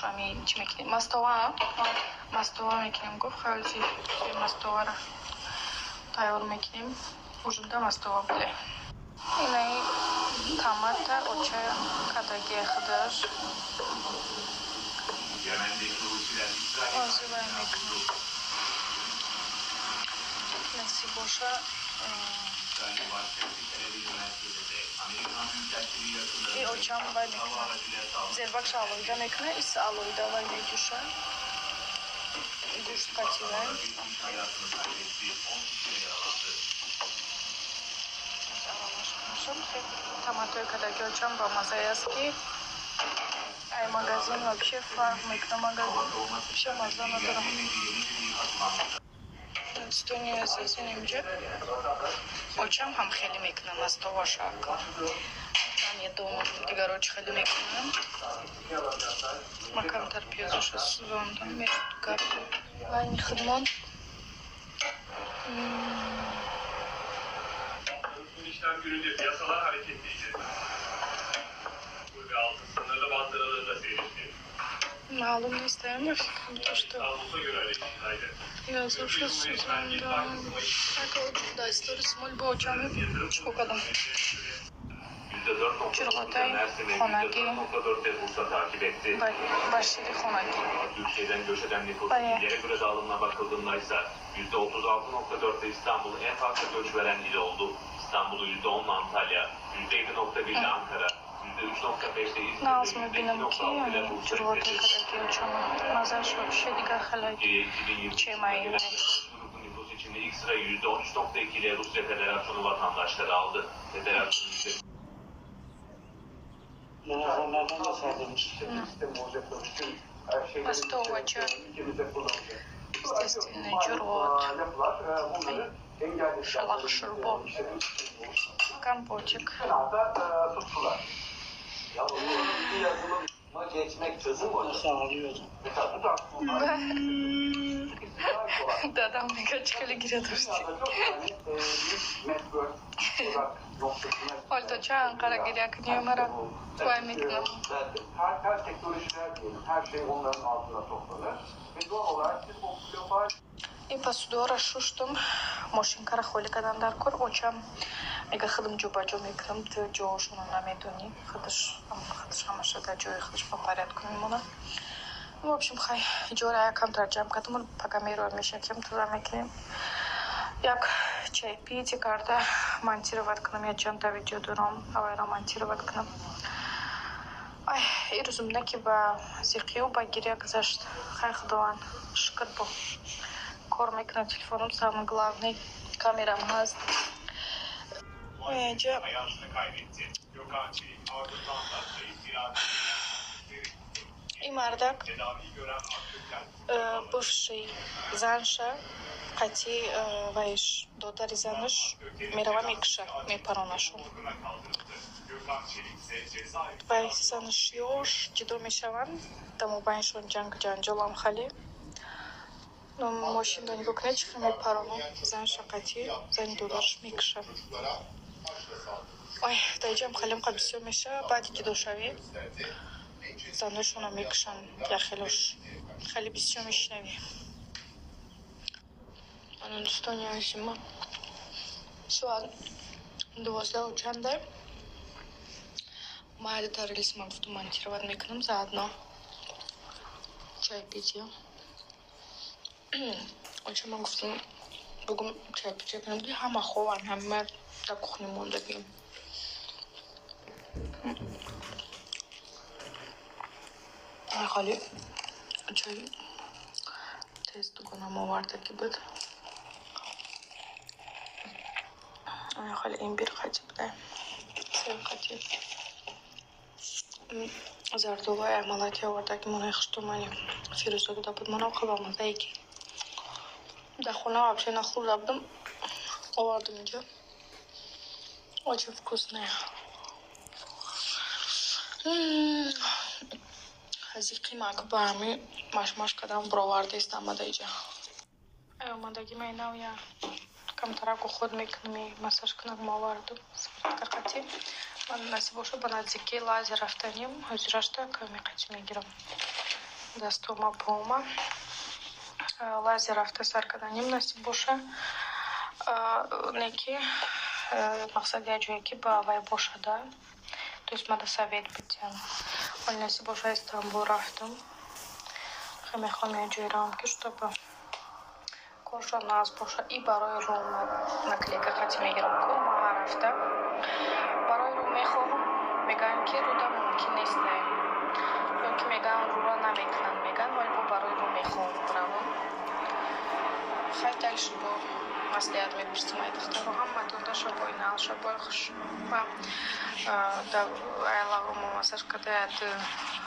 Ами чӣ мекунем? Мастова, мастова мекунем, гуфт. Хелзи мастовара тайёр мекунем. Ужинда мастова биле. Инаи томата оча кадагия худаш. Озивай мекунем. Насиб боша. И очам вай мекунад. Зербакша алоҳида мекунад, ис алоҳида вай меҷӯша. Гӯшт қативай. Томатои кадаги очам ба маззае аст, ки ай магазин вообще фарқ мекунад. Магазин вообще мазза надорад. Дӯстони азиз, инҷа очам ҳам хеле мекунам мастоваша. Намедонам, дигаро чӣ хеле мекунам. Ма камтар пиёзаша сӯзондам, мешуд гап. Вайни худмон. İşlem gününde piyasalar hareketliydi. Kur ve altın sınırlı bant aralığında seyretti. Маълум нест, ама фикрам то, что İstanbul'da göre hareketliydi. пиёзаша сӯзондам. Да, сторис мол бо очам чӣ кардам? %4.9 Çırğatay, Mersin'e Xonagi. %4.4 de Bursa takip etti. Ба шири хонагӣ. Türkiye'den göç eden nüfusun Bayağı. illere göre dağılımına bakıldığında ise %36.4'te İstanbul en fazla göç veren il oldu. İstanbul'u %10 Antalya, %7.1 ile Ankara, %3.5'te İzmir Нағз ve мебинам, ки %2.6 ile Bursa ҷурғотай izledi. кадаги очама маззаш вообще дигар хеле Türkiye'ye 2023 чемаи. yılında gelen yabancı grubun nüfus içinde ilk sıra %13.2 ile Rusya Federasyonu vatandaşları aldı. Federasyon yüzde Onlardan da saldırmış. Мастовача. Естественно, ҷурғот. Шалах шурбо. Компотик. Geçmek çözüm mü hocam? Nasıl ağlıyordu? Mesela bu tarz konular Дадам мега, чӣ хеле гиря доштӣ. Ҳол то чанд қара гиря кунӣ, мара вай мекунам. Her teknolojiler diyelim, her şey onların altına toplanır. Ve doğal olarak siz o global Ин посудора шуштум, мошинкара холӣ кардам дар кор. Очам мега, худам ҷобаҷо мекунам, ту ҷоошонро намедонӣ. Худаш худаш ҳамаша дар ҷои худаш по порядку мемонад. В общем, хай, иҷора якамтар ҷамъ кардам, пага мероям, мешакем, тоза мекунем. Як чайпитие карда монтировать кунам, як чандта видео дорам, авайро монтировать кунам. Ай, ирӯзум не ки ба зиқию ба гиря гузашт. Хай, Худованд шукр, бо кор мекунам телефоном, самое главный, камерам ҳаст. Инҷа hayatını kaybetti. Gökhan Çelik ardından da kayıp iradesinden ин мардак tedavi gören Akgök'ten бывший занша қатъи вайш, додари занаш, мерава, мекуша, мепаронашу. morguna kaldırıldı. Gökhan Çelik ise cezaevinde Вай занаш ёш ҷудо мешаванд, дар мобайншон ҷангу ҷанҷолам хали. Мошиндо нигоҳ кунед, чӣ хел мепаронам занша, қатъи зани додараш мекуша. Ой, дар иҷам халимқа бисёр мешава. Баъди ҷудошавӣ заношонро мекушанд, яхелош хеле бисёр мешунавӣ. Ана, дӯстони азима, соат 12 чанда. Ма дар рилс ма гуфтум, монтировать мекунам, заодно чайпитие. Оча ман гуфтум, бугум чайпитие кунам, ки ҳама хованд, ҳама дар кухня мондагим. Ҳоли чой тез дугонам овардагӣ буд. Ҳоли имбир қатӣ буда, себ қатӣ, зардолои амалати овардаги, монаи хуштумани Фирӯза дода буд. Манам хеле бамаззае, ки дар хона вообще нахӯрда будам, овардам инҷо. Очень вкусная. Зиқи мак ба ҳами машмаш кардам, бировардаистам ада иҷа. Омадаги майнав я камтараку худ мекунам, массаж кунак ма овардум сывороткақати. Ман насиб боша, ба наздикии лазер рафтаним, ҳозирашта ками қати мегирам. Дастома пома. Лазер рафта сар карданим насиб боша. Неки мақсад як ҷое ки ба вай бошада. То есть мада совет бидиҳам. Оли насиб боша Истанбул рафтам. Хеле мехоҳам як ҷое равам ки чтобы коршон нағз боша. И барои рӯ наклейка қатӣ мегирам. Ку ма ҳар ҳафта барои рӯ мехоҳам. Мегӯянд ки рӯда мумкин нест, не. Ё ки мегӯянд рӯра намекунанд, мегӯянд, вале бо барои рӯ мехоҳам равам. Хай дальше бо маслиҳат мепурсам ай духтаро. Ҳаматонда шабои нағз, шабои хуш. Ва айлавромо массаж карда як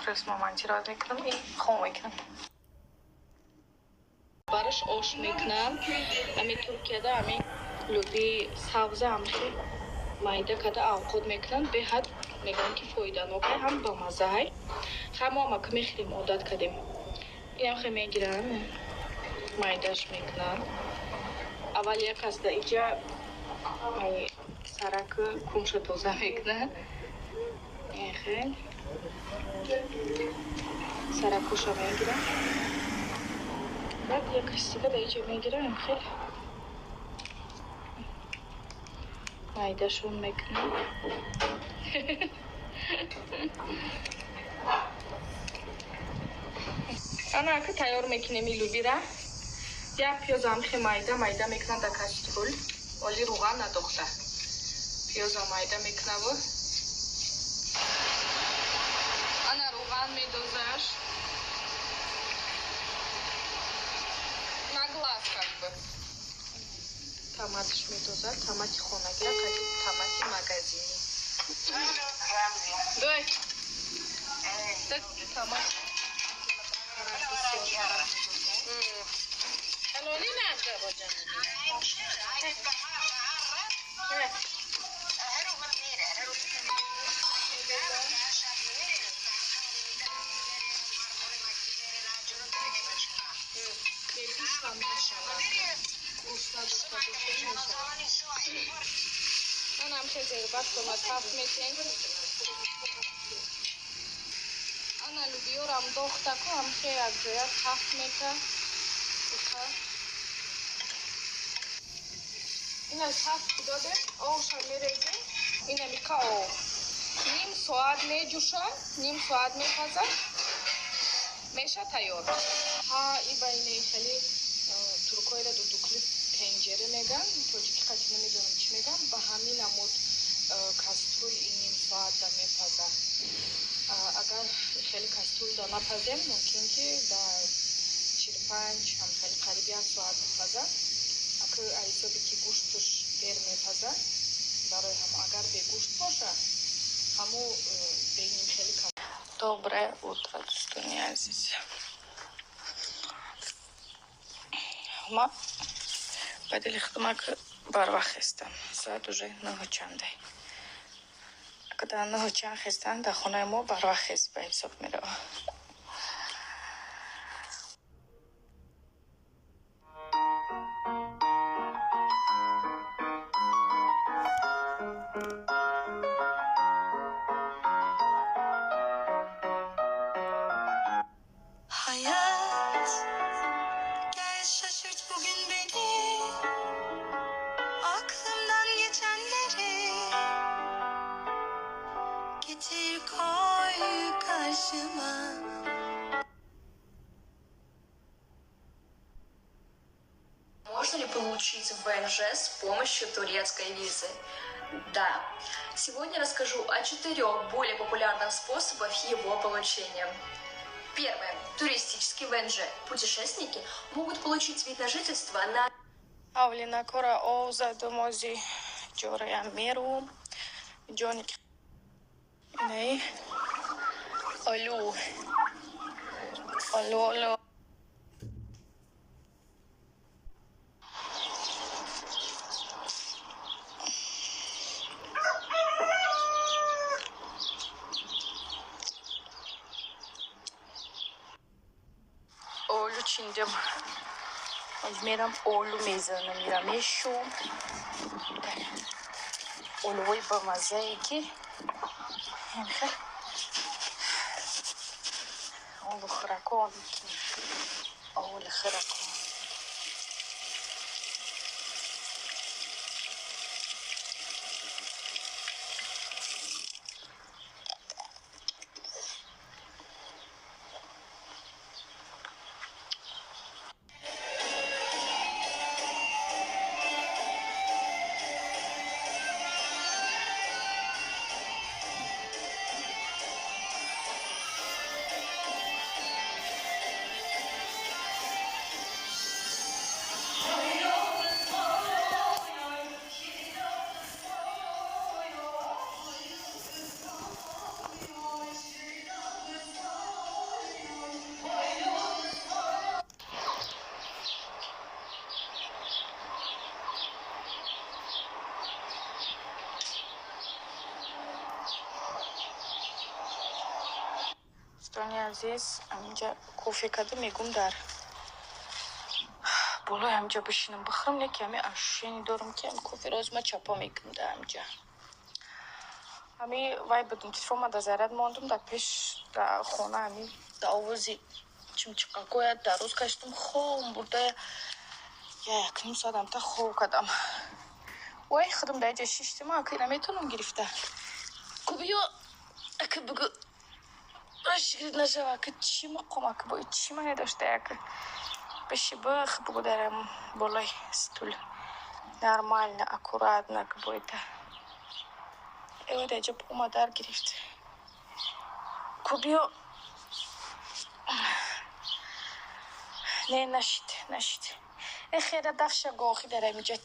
рӯз монтировать мекунам и хом мекунам. Бараш ош мекунам. Ами Туркияда ами луби сабза ҳамхел майда карда авқот мекунанд. Беҳад мегӯянд ки фоиданок ҳай, ҳам бамазза ҳай. Хай мо ҳам ака мехӯрем, одат кардем. Инам хел мегиранд, майдаш мекунанд. Аввал як кас да иҷа сараку кумша тоза мекунад. Хел саракуша мегирад. Баъд як кас дига да иҷа мегирад, хел майдашон мекунад. Ана ака тайёр мекунем и лубира. Як пиёзам хе майда майда мекунад дар кастрюл. Оли рӯған надохта. Пиёза майда мекунаву. Ана рӯған медозаш. На глаз как бы. Томатш медозад, томати хонагира, қати томати магазини. Дой. Томат. Ана лубиёрам дохтаку ҳамхе якҷоя тафт мека. Ина тафт додем, овша мерезем. Ина мика ов. Ним соат меҷӯша, ним соат мепаза. Меша тайёр. Ҳа, и ба инаи хеле туркоира дудукли пенҷере меган, тоҷики қати намедонам чӣ меган, ба ҳамин намуд кастрюл и ним соат да мепаза. Агар хеле кастрюл да напазем, мумкин ки дар 45 ҳам хеле қариб як соат мепаза. Ака ҳисоби ки гӯшташ дер мепаза, барои ҳам агар бегӯшт боша, ҳаму беним хеле. Доброе утро, дӯстони азиз. Ма ба дили хидмак барвақт хестам. Соат уже нӯҳу чандай. Ака дар нӯҳу чанд хестан, дар хонаи мо барвақт хест ба ҳисоб меравад. Hayat gel şaşırt bugün beni, aklımdan geçenleri getir koy karşıma. Можно ли получить ВНЖ с помощью турецкой визы? Да. Сегодня расскажу о 4 более популярных способах его получения. Первое. Туристический ВНЖ. Путешественники могут получить вид на жительство на Авлинакора ов задумози ҷораям мерум. Ҷони инаи олу. Олу, олу. Олу чиндем. Мерам олу мезанам, мирам мешум. Олувои бамаззае ки Ову хӯракон, овули хӯракон. Дӯстони азиз, ҳаминҷа кофе кардам, мегум дар болои ҳаминҷа бишинам бихӯрам, леки ҳами ощущение дорам, ки ҳами коферо ҳозир ман чапо мекунам дар ҳаминҷа. Ҳами вай будум, телефонма дар заряд мондум, дар пеш дар хона ҳами дар овози чимчиқакоя дароз кашидам, хобам бурда, якним соат ҳамта хоб кардам. Ой, худам дар инҷа шиштим, ака наметавонам гирифта. Ку биё, ака бугӯ, шигирд нашава, ака чӣ мақом, ака бои чӣ мане дошта, ака биши бих бугӯ дарам болои стул. Нормально, аккуратно, ака боита. Эва дар инҷа пома дар гирифт. Ку биё. Не, нашид, нашид. Э, хера дафша гохи дар ҳаминҷа.